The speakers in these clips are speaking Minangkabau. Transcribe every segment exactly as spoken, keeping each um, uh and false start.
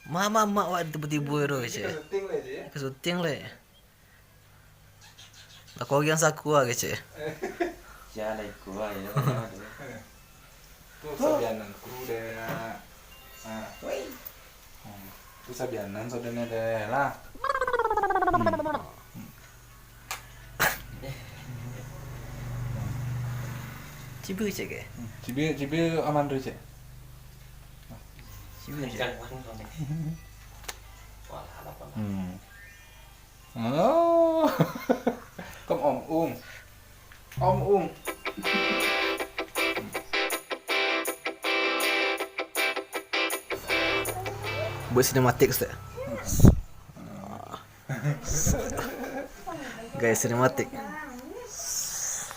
Mama, mak awak tibo-tibo tu, kecek. Ka syuting lai, Cik? Ka syuting lai. Lah, kau yang saku ah, kecek. Sia lah iko ah, ya. Tu sabianan kru deh. Ah. Hmm. Tu sabianan saudara deh lah. Hmm. Cibi cek ke? Hmm. Cibi, cibi aman tu, cek. Cibi cek. Hmm. Oh. Kom Om Ung. Om Ung. Buat sinematik, Ustaz. Guys, sinematik.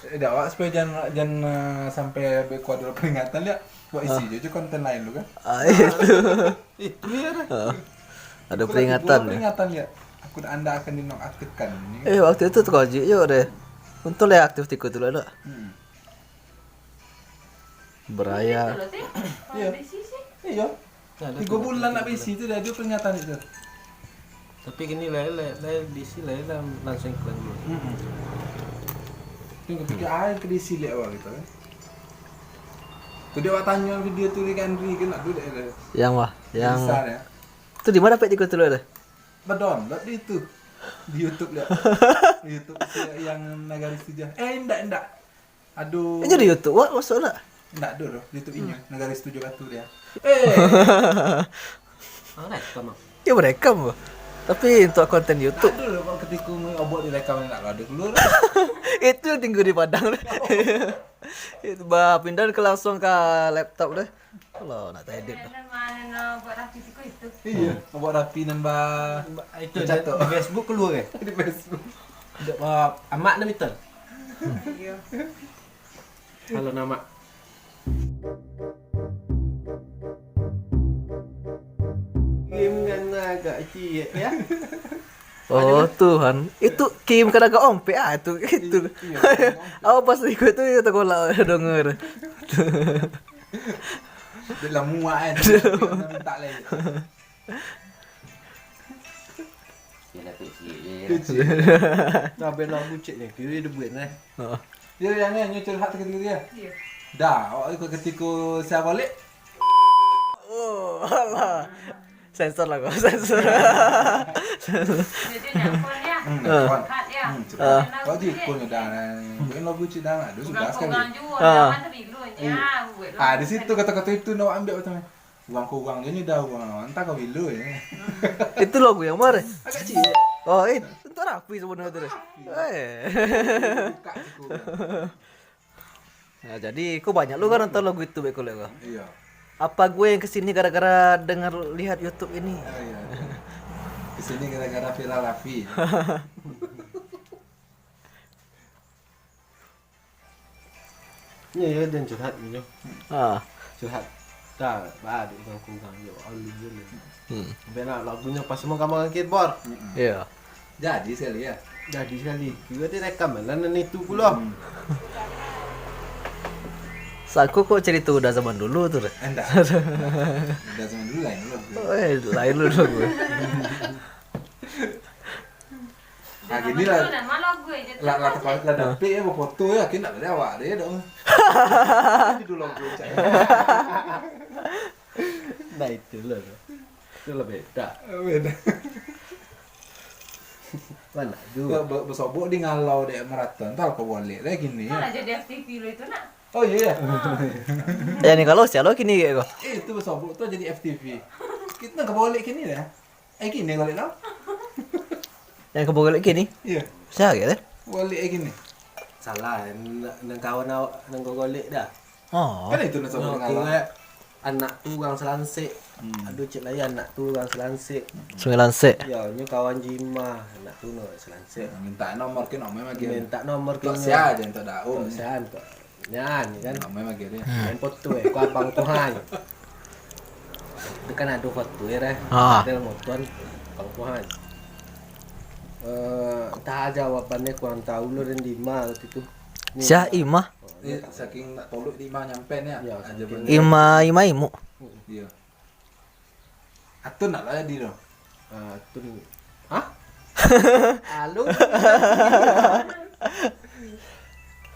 Eh, dak, awak supaya jan, jan, eh, sampai beko ado peringatan, liak. Buat isi Ah. je, je konten lain tu kan. Ah, itu. Itu ya dah. Ah. Ada Aku lagi peringatan buat ya. peringatan, liak. Aku anda akan dinonaktifkan. Eh, waktu itu terkejut juga deh. Untung lah aktif tiko tu lah, dak? Hmm. Beraya. Iya. Iya. Nah, dah Tiga tu, bulan dah nak tiga berisi bulan. tu dah ada peringatan itu. Tapi kini lah, lah, lah diisi lah, lah langsung iklan dulu. Mm-mm. Tengok pikir ai ke diisi liak awak gitu kan. Tu dia awak tanya video tu ni kan, Ri, kan nak duduk dia. Yang wah, yang Besar ya. Tu di mana dapat tiga tu lah? Berdownload di itu. Di YouTube liak. Di YouTube si yang Nagari Sijah. Eh, indak, indak. Aduh. Ini di YouTube, wak, masuk tak? Ndak ado doh, YouTube inyo, Nagari Setuju Batu dia. Eh. Ah, rekam, ah. Ya, berekam, bah. Tapi untuk konten YouTube. Ndak ado doh, kok ketika obok direkam, ndak ado keluar. Itu yang tinggal di Padang. Itu, bah, pindah ke langsung ke laptop deh. Kalau nak edit dah. Nan mano no buat rapi tu ko itu. Iya, buat rapi nan ba Ba-, itu Tercatat. di, di Facebook keluar kan? Di Facebook. Dek, ba, amak nan mitan. Iya. Halo, nama. Game kan agak ciek, ya. Oh, Tuhan. Itu game kadang agak ompek ah, itu, itu. Iya, iya, ompek. Awak pas ikut tu, kita kolak dengar. Dia lah muak kan. Dia lah muak. Dia minta lagi. Dia lah kecil je. Kecil. Dah bela bucik ni. Kira dia buat ni. Ha. Dia yang ni, nyo curhat ketika dia. Iya. Dah, awak ikut ketika saya balik. Oh, alah. Sensor lah kau, sensor. Jadi, nak phone dia. Hmm, Ah. nak phone. Cut dia. Hmm, cuba. Ah. Kau je ikut nyo dah. Buat lagu cik dah. Aduh, sudah sekali. Kurang-kurang jua, Ah. jangan terlalu je. Hmm. Ah, buat Ah, di lagu situ sekali. kata-kata itu nak ambil macam ni. Urang-urang je ni dah urang, antah ka bilo je. Itu lagu yang mana? Agak ciek. Oh, eh, itu rapi sebenarnya tu deh. Rapi. Eh. Buka siku. Nah, jadi kau banyak lu kan nonton lagu itu, baik kau lihat kau. Iya. Apa gue yang kesini gara-gara dengar lihat YouTube ini? Ah, iya. Kesini gara-gara Vira Raffi. Nyo, yo, den curhat nyo. Ah. Curhat. Dah, ba, dek urang-urang yo, alu yo. Hmm. Sampai nak lagunyo pas semua gambar keyboard. Mm-mm. Iya. Jadi sekali ya. Jadi sekali. Juga direkam lah nan itu pulo. Hmm. Saku kok cerita udah zaman dulu tu deh. Eh, enggak. Udah zaman dulu lain dulu. Eh, lain dulu gue. Ah, gini lah. Lah, lah, tepat lah dapik ya, bafoto ya, kini nak beli awak dia dong. Itu dulu gue cak. Nah, itulah tu. Itulah beda. Beda. Mana tu? Ba-, ba-, basobok di ngalau dek maraton, entah apa boleh lah gini ya. Mana jadi F T V lo itu nak? Oh, iya, iya. Ya, ni kalau sialo kini kayak kau. Eh, itu basobok tu jadi F T V. Kita nak boleh kini dah. Eh, kini balik tau. Yang kau bogolek kini? Iya. Siapa gitu? Bogolek kini. Salah, nan, nan kawan awak, nan kau golek dah. Oh. Kan itu nan sama Nah, dengan kira awak. Anak tu urang Selansek. Hmm. Aduh, cik lai anak tu urang Selansek. Sungai Lansek. Ya, nyo kawan Jimah, anak tu no Selansek. Minta nomor ke, nomor lagi. Minta nomor ke. Tok sia aja, minta daun. Tok sia, tok. Nyan, kan? Ramai lagi dia. Hmm. Main foto, eh, ku abang Tuhan. Dia kan ada foto, ya, Reh? Ah. Ada motor, abang Tuhan. Eh, entah jawabannya kurang tahu lo dan di ma waktu itu. Ni, Syah Imah? Oh, Ini iya, tak saking nak tolok di ma nyampe ni, ya? Ya, Aja saking bener. Ima, Ima Imuk. Iya. Atun nak lah jadi tu. Ah, tu dulu. Hah? Alun.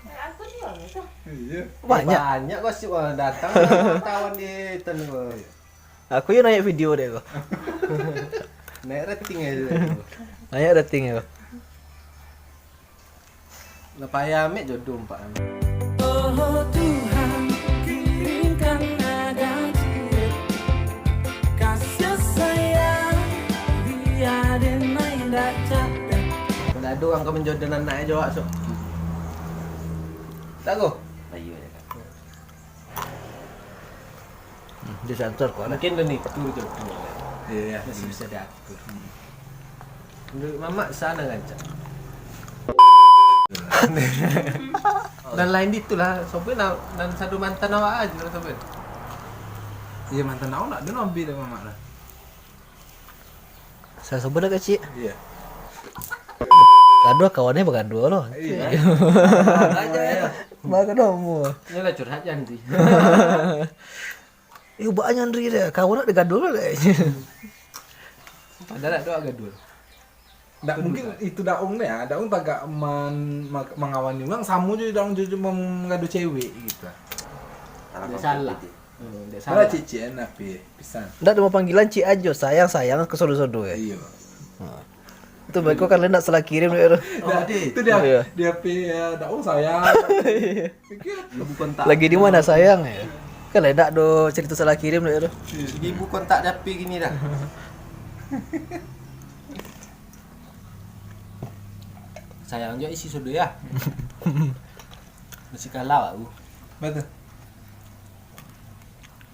Aku jual tu. Iya. Banyak. Banyak gosip orang datang, tawan di Tun tu. Aku yo naik video deh ko. Naik rating aja deh ko. Naik rating yo. Lah payah amek jodoh empat. Oh Tuhan, kirimkan adan ciek, kasih sayang, biar den main dak capek. Kalau ada orang ka manjodoh anak e, jawab sok. Tak ko? Ayo, ya kan. Hmm, di santor ko lah. Mungkin lah ni, tu jodoh. Iya, iya. Masih bisa diatur. Hmm. Menurut Mamak, sana rancak. Dan lain ditulah, sopo nan, nan sado mantan awak aja lah, sopo. Iya, mantan awak nak dia ambil dari Mamak lah. Saya sopo dah kecil. Iya. Gaduh kawannya bagaduh loh. Iya. Banyak ya. Bagaduh semua. Iyalah curhat janji. Eh, ubah Andri deh. Kawan nak digaduh lah deh. Padahal tak ada gaduh. Ndak mungkin itu daung deh, ah. Daung tagak man-, ma-, mangawani urang, samo jo daung jo, jo manggaduh cewek gitu. Salah. Hmm, ndak salah. Cik, cik, enak, pi, pisan. Ndak ada panggilan cik ajo, sayang, sayang, ke sodo-sodo, eh. Iya. Ha. Tu mereka kan ndak salah kirim dek tu. Oh, dia, dia, iya, dia pi, ya, daung sayang. Ibu kontak. Lagi di mana sayang ya? Kan lain dak do cerita salah kirim dek tu. Ibu kontak dia pi gini dah. Sayang juga isi sudah ya. Masih kalah aku. Betul.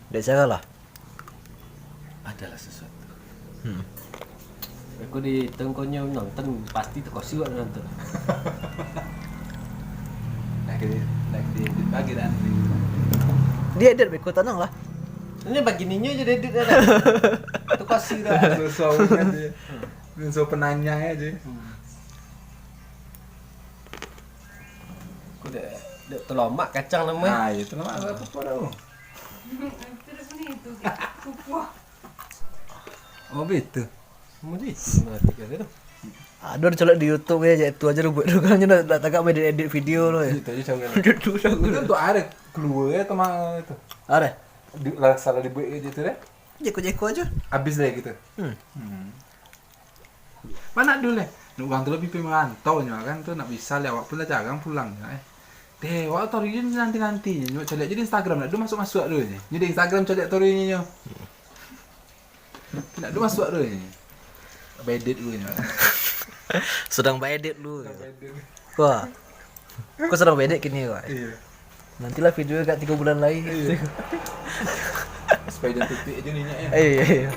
Dek cara lah. Adalah sesuatu. Hmm. Aku di tengkonyo nonton, pasti terkosi wak nonton. Nak kena, nak kena edit lagi dah. Dia edit beko, tenang lah. Ini bagi ninyo je edit dah. Terkosi dah. Susah kan dia. Susah penanya aja. Hmm. Aku dah, dah terlomak kacang nama. Ah, ya terlomak apa-apa dah. Terus ni tu, kupuah. Oh, betul. Mudi, mati kali tu. Aduh, dicolok di YouTube ya, cak tu aja lu buat tu kan, nak, nak tagak main edit video lo ya. Itu aja cara. Itu tu cara. Itu tu ada keluar ya, teman itu. Ada. Di, lah, salah dibuat je tu deh. Jeko-jeko aja. Habis deh gitu. Hmm. Hmm. Mana dulu leh? Nak urang tu lah pi merantau nyo kan tu, nak bisa leh, awak pun lah jarang pulang nyo, eh. Deh, awak taruih je nanti-nanti nyo, caliak je di Instagram, nak dulu masuk-masuk dulu nyo. Nyo di Instagram caliak taruih nyo. Nak dulu masuk dulu nyo. Bedit dulu nyo. Sedang baedit dulu. Sedang baedit. Wah. Kau sedang baedit kini, wah. Iya. Nantilah video agak tiga bulan lagi. Iya. Supaya jangan tutup aja ni, Nyak, ya. Eh, iya, iya.